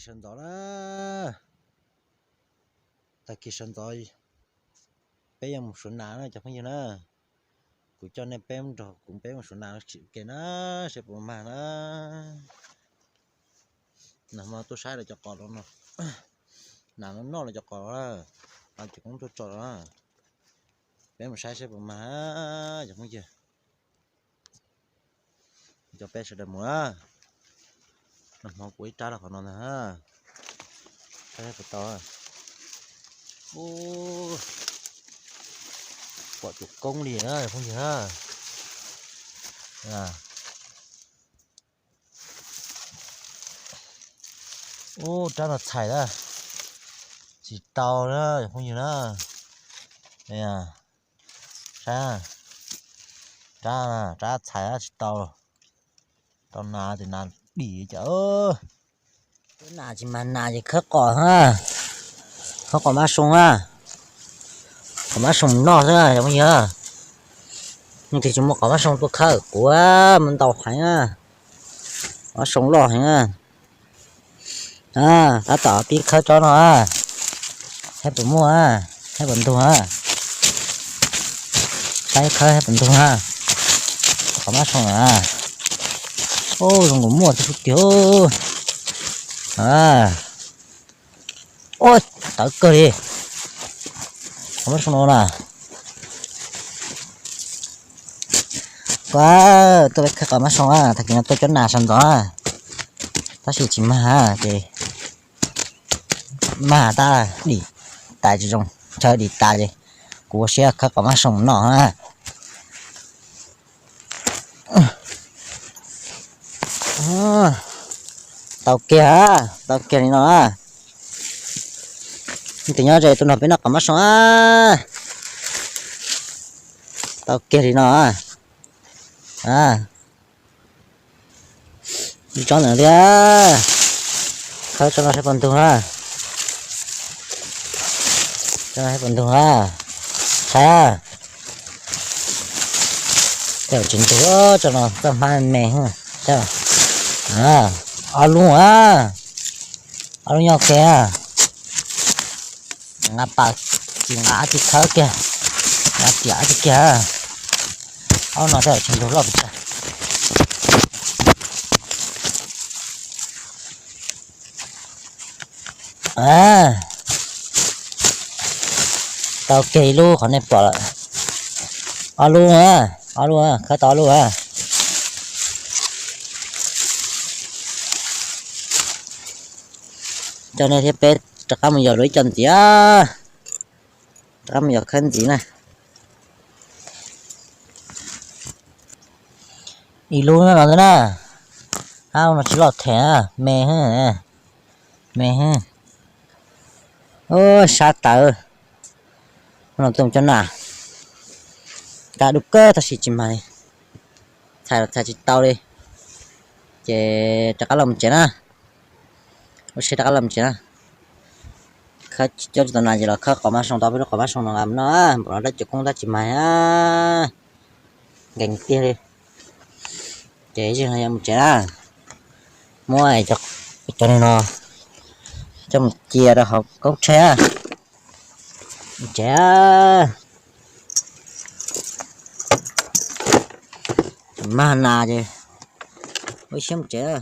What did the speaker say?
Sawv ntxov na, tag kis sawv ntxov peb yuav mus suav nas na cov phooj ywg na. Kuv coj nej peb nrog kuv peb mus suav nas ua ke na, seb puas mag na. Nag hmo tuaj saib los cov qos no, nas no noj los cov qos na, ces kuv tuaj tso na. Peb mus saib seb puas mag cov phooj ywg. Coj peb sawv daws mus na. Nag hmo kuv ib rab rau qhov no ntag, saib puas tau. Pom tus koob li na phooj ywg. Ub, rab no txhais na, tsis tau na phooj ywg na. Saib, rab, rab txhais tsis tau, tau nas tes nas dim li cas. Nas tsis mag nas ces khawb qos na, khawb qos mab soo na, qos mab soo noj xwb na cov phooj ywg. Leej twg tsis muaj qos mab soo tuaj khawb kuv, muaj ntau heev na, qos mab soo loj heev na. Tab tom pib khawb tsob no, saib puas muaj, saib puas ntug na, saib khawb saib puas ntug na. Qos mab soo na, zoo nkaus muaj tib suab tiag. Ua, tawv kawg li, qos mab soo no na. Kuv tuaj peb khawb qos mab soo na, tag kis no tuaj cov nas sawv ntxov na, tab sis tsis mag ces mag tab dim tas tsis zoo, chaw dim tas ces kuv ua siab khawb qos mab soo noj na. Tau kiag, tau kiag li no. Leej twg nyob ze tuaj nrog peb noj qos mab soo. Tau kiag li no. Ib tsob ntawm no thiab. Khawb tsob no saib puas ntug na. Tsob no saib puas ntug na. Saib, tej zaum tsis ntug, tsob no txoj hmab me. Ob lub, ob lub nyob kiag. Nqa pas, tsis nqa dab tsi khawb kiag, nqa tiam dab tsi kiag. Ob no tej zaum tsis ntug loj pes tsawg. Tau kiag ib lub qhov nej pom lawm. Ob lub, ob lub, khawb tau ob lub. Coj nej thiab peb rov qab mus yos dua ib co ntxiv, rov qab mus yos khawb ntxiv na. Ib lub no ntag na, ab no tsis loj them, me, me, sab tawv. No tuaj cov nas, tas dub kawg tab sis tsis mag li, txhais los txhais tsis tau li. Ces rov qab los mus tsev na, ua siab rov qab los mus tsev na. Khawb cov tsis tau nas ces los khawb qos mab soo tau peb lub qos mab soo no nqa mus noj, npaum no dab cov koob tab tsis mag, nkees tiag li. Ces ib zaug no yuav mus tsev na, muab cov no coj mus cia rau hauv koob tsheb. Mus tsev, tsis mag nas ces ua siab mus tsev.